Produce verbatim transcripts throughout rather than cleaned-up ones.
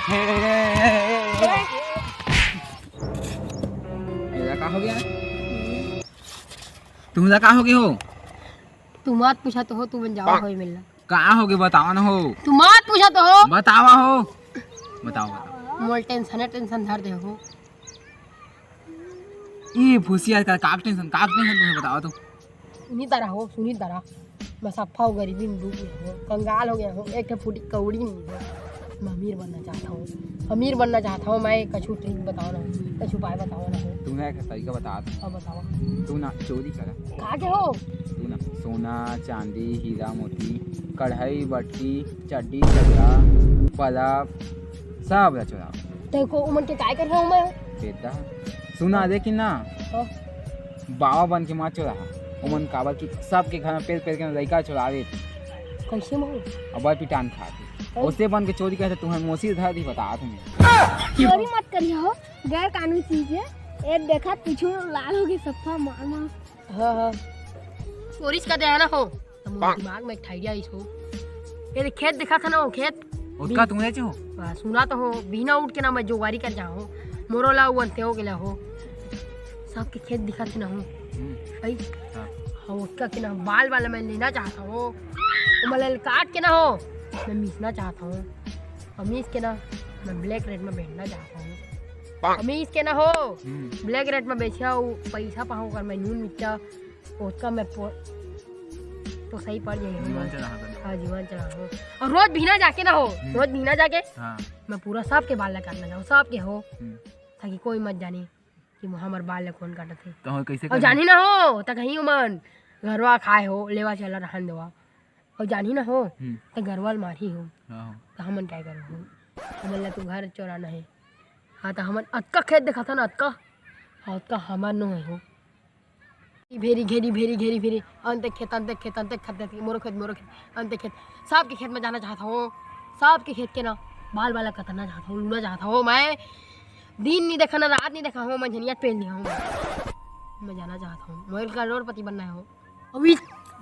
एला का हो गया? तुमला का हो गया हो? तुम मत पूछा तो हो, तुम जाओ हो मिलना। का हो गया, बतावा ना हो। तुम मत पूछा तो हो। बतावा हो। बताओ, बताओ। मोल टेंशन है, टेंशन धर दे हो। ये भूसिया का, का टेंशन, का टेंशन तुम्हें बताओ तो। सुनी तारा हो, सुनी तारा। मैं सफा हो गरीबी में डूब गया हो, कंगाल हो गया हो, एक ठे फूटी कौड़ी नहीं हो। मैं अमीर बनना चाहता हूँ, अमीर बनना चाहता हूँ मैं। कछु ट्रिक बताओ ना, कछु उपाय बताओ ना हो। तू ना एक तरीका बता दे। अब बताओ। तू ना चोरी करा। का के हो? तू ना सोना, चांदी, हीरा, मोती, कढ़ाई, बटकी, चड्डी, चदरा, बल्ब, सब ला चोरा। तेरे को उमन के काय कर रहा हूँ मैं? बेटा, सुना दे कि ना। हाँ। बाबा बन के मत चोरा। उमन काबर कि सबके घर में पेल पेल के लइका चोरावे। कैसे माँ? अब पिटान खा के। ओसे बन के चोरी करे, तुम्हें मोसी धर दी, बता तुम्हें। चोरी मत करिए हो, गैर कानूनी चीज है। ये देखा, पीछू लाल हो गई सफा मार मार। हाँ, हाँ। चोरी का दे ना हो, तो मोर दिमाग में एक idea आई हो। ये देख, खेत दिखा था ना हो, खेत। उसका तुमने जो? हाँ, सुना तो हो, बिना उठ के ना मैं जोगारी कर जाओ, मोरो ला उनते हो गेला हो। सबके खेत दिखा थे ना हो। हम्म। भाई, हाँ। हाँ, उसका के ना बाल वाला मैं लेना चाहता हूँ। वो मैं काट के ना हो, मैं मीसना चाहता हूँ। और मीस के ना मैं black rate में बेचना चाहता हूँ। और मीस के ना हो, हम्म। Black rate में बेचिया, वो पैसा पाऊँ कर मैं नून मिर्चा, उसका मैं पो-, तो सही पड़ जाए। जीवन चला हाँ। हाँ, जीवन चला हो। और रोज भीना जाके ना हो, हम्म। रोज भीना जाके हाँ। मैं पूरा सबके बाल ला काटना चाहूँ, सबके हो, हम्म। ताकि कोई मत जाने कि हमार बाल ला कौन काटत है। तो कैसे और करना? जानी ना हो, तो कहीं उमन घरवा खाए हो, लेवा चला रहन देवा। और जानी ना हो, हम्म। तो घरवा मारी हो, हाँ। तो हमन क्या करो हो? हमन ला तो घर चोराना है। हाँ, तो हमन अतका खेत देखा था ना, अतका, हाँ, अतका हमार नो है हो। भेरी घेरी, भेरी घेरी, भेरी, अंत खेत, अंत खेत, अंत खेत, मोरो खेत, मोरो खेत, अंत खेत, सबके खेत में जाना चाहता हूँ, सबके खेत के ना बाल बाल कतरना चाहता हूँ, लूना चाहता हूँ। मैं दिन नहीं देखा ना, रात नहीं देखा हूँ, मैं झनिया पेल लिया हूँ, मैं जाना चाहता हूँ, मैं करोड़पति बनना है हो। अभी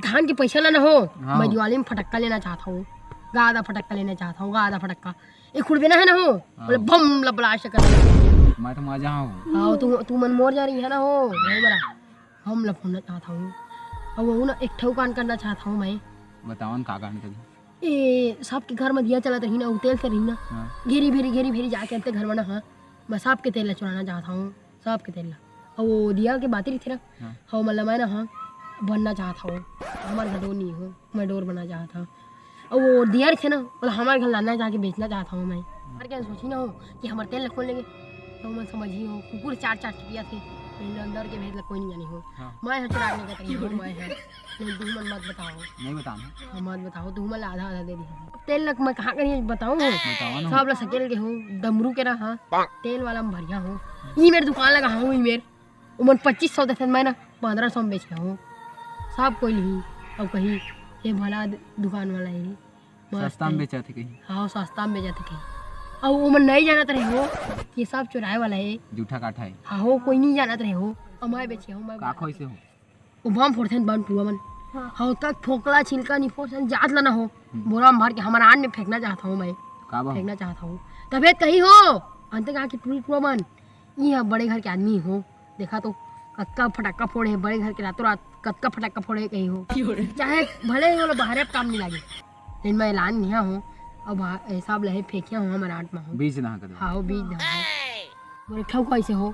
धान के पैसा लाना हो, हाँ। मैं दिवाली में फटक्का लेना चाहता हूँ, गादा फटक्का लेना चाहता हूँ, गादा फटक्का। एक खुड़बेना है ना हो, हाँ। बोले बम ला blast कर। मैं तो मजा हूँ। हाँ, तू, तू मन मोर जा रही है ना हो, भाई मेरा। हम ला फोड़ना चाहता हूँ। और वो ना एक ठो कान करना चाहता हूँ मैं। बताओ ना का कान करी? ए, सबके घर में दिया चलत रही ना, वो तेल से रही ना। हाँ। घेरी भेरी, घेरी भेरी जाके अंते घर में ना, हाँ। मैं सबके तेल ला चुराना चाहता हूँ, सबके तेल ला। और वो दिया के बात रही थी ना, हाँ। हाँ, मतलब मैं ना, हाँ, बनना चाहता हूँ। हमारे घर वो नहीं हो, मैं डोर बनना चाहता हूँ। और वो दिया रखे ना, बोला हमारे घर लाना जाके बेचना चाहता हूँ मैं। हमारे क्या सोची ना हो कि हमारे तेल खोल लेंगे, तो मैं समझी हो, कुकुर चार चार के पिया थे, लेकिन अंदर के भेद ला कोई नहीं जानी हो। हाँ। मैं हूँ चुराने का तरीका, मैं है। नहीं, तुम मन मत बताओ। नहीं बताना। हाँ, मत बताओ, तुम मन ला आधा आधा दे दी। तेल लग मैं कहाँ कहीं बताऊँ? बताओ ना। सब ला सकेल के हो, डमरू के रहा, तेल वाला में भरिया हो। ई मेरे दुकान लगा हूँ, ई मेरे उमन पच्चीस सौ देथे, मैं ना पन्द्रह सौ में बेच के हूँ। सब कोई लिही, अब कही ये भला द-, दुकान वाला है, मस्त सस्ता में है। बेचत है कहीं। हाँ, सस्ता में बेचत है कहीं। अब उमन नहीं जानत रहे हो कि सब चुराए वाला है। जूठा काठा है। हाँ हो, कोई नहीं जानत रहे हो। अब मैं बेचे हूँ, मैं का खोइसे हो? वो बम फोड़थे न बम टुआ मन। हाँ। हाँ, ओतका फोकला छिलका नहीं फोड़थे, जात ला ना हो। हम्म। बोरा में भर के हमारा आन में फेंकना चाहता हूँ मैं। का बा? फेंकना चाहता हूँ। तबे कही हो, अंते कहा कि टुरी टुआ मन, ई ह बड़े घर के आदमी हो। देखा तो कतका फटाका फोड़े हे, बड़े घर के रातों रात कतका फटाका फोड़े हे कही हो। क्यों रे? चाहे भले ही वो लोग बाहरे काम नहीं लागे, लेकिन मैं ऐलान नहीं हूँ। अब हिसाब लहे फेंकिया हूँ, हमारा आठ में हो। बीज ना कर दो। हाँ, वो बीज ना हो। बोले, "ठौक कैसे हो?"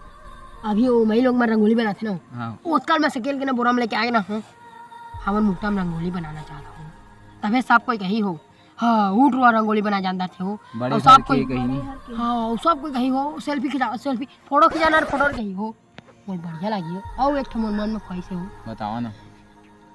अभी वो मई लोग में रंगोली बनाते ना, हाँ। ओतका में सकेल के ना बोरा में लेके आए ना हो, हमन मुट्ठा में रंगोली बनाना चाहता हूँ। तबे सब कोई कही हो, "हाँ, उठ रुआ रंगोली बना जानता थे हो।" बड़े और घर सब के कोई कहीं नहीं। हाँ, और सब कोई कही हो, "सेल्फी खिंचा, सेल्फी, फोटो खिंचाना और फोटो कही हो।" बहुत बढ़िया लगी हो। और एक ठो मन, मन में ख्वाहिश है हो। बताओ ना।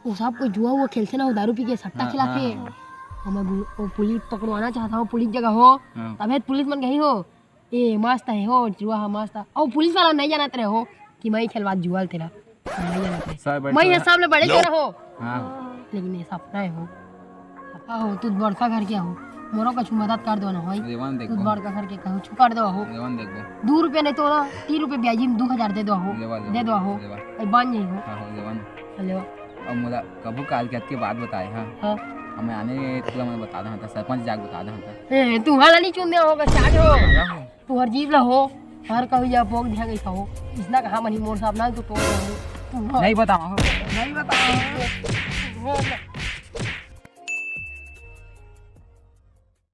वो सब कोई जुआ वो खेलते ना, वो दारू पी के सट्टा हाँ, खिलाते। हाँ, हाँ। हमें बु-, वो पुलिस पकड़वाना चाहता हो, पुलिस जगह हो। हाँ। तबे पुलिस मन कही हो, "ए, मस्त है हो, जुआ है, मस्त है।" और पुलिस वाला नहीं जानत रहे हो कि मैं खेलवा जुआ तेरा। नहीं जानत रहे। सब मैं ये सब ले बड़े कर हो। हाँ। लेकिन ये सब नहीं हो। पापा हो, तू बड़का घर के हो, मोरो कछु मदद कर दो ना होई। लेवन तू देखो। बड़का घर के कहूँ, छु कर दो हो। लेवन देखो। दो रुपया नहीं तो ना, तीन रुपया ब्याजी में दो हजार दे दो हो। लेवा, लेवा, दे दो हो। लेवा। ए, बन जाई हो। हाँ, हो, लेवा ना। हाँ, लेवा। अब मोला कभू काल के अतके बात बताए, हाँ। हाँ। मैं आने तुला मैं बता दे हंव, सरपंच जाके बता दे हंव। ए, तुंहर ला नहीं चुन दे होगा, चार्ज हो। तुंहर जीव ला हो, हर कभी जा बोक दिया गई हो। इसना कहा मनी मोर साहब ना तो तोड़ दे। नहीं बताओ। नहीं बताओ।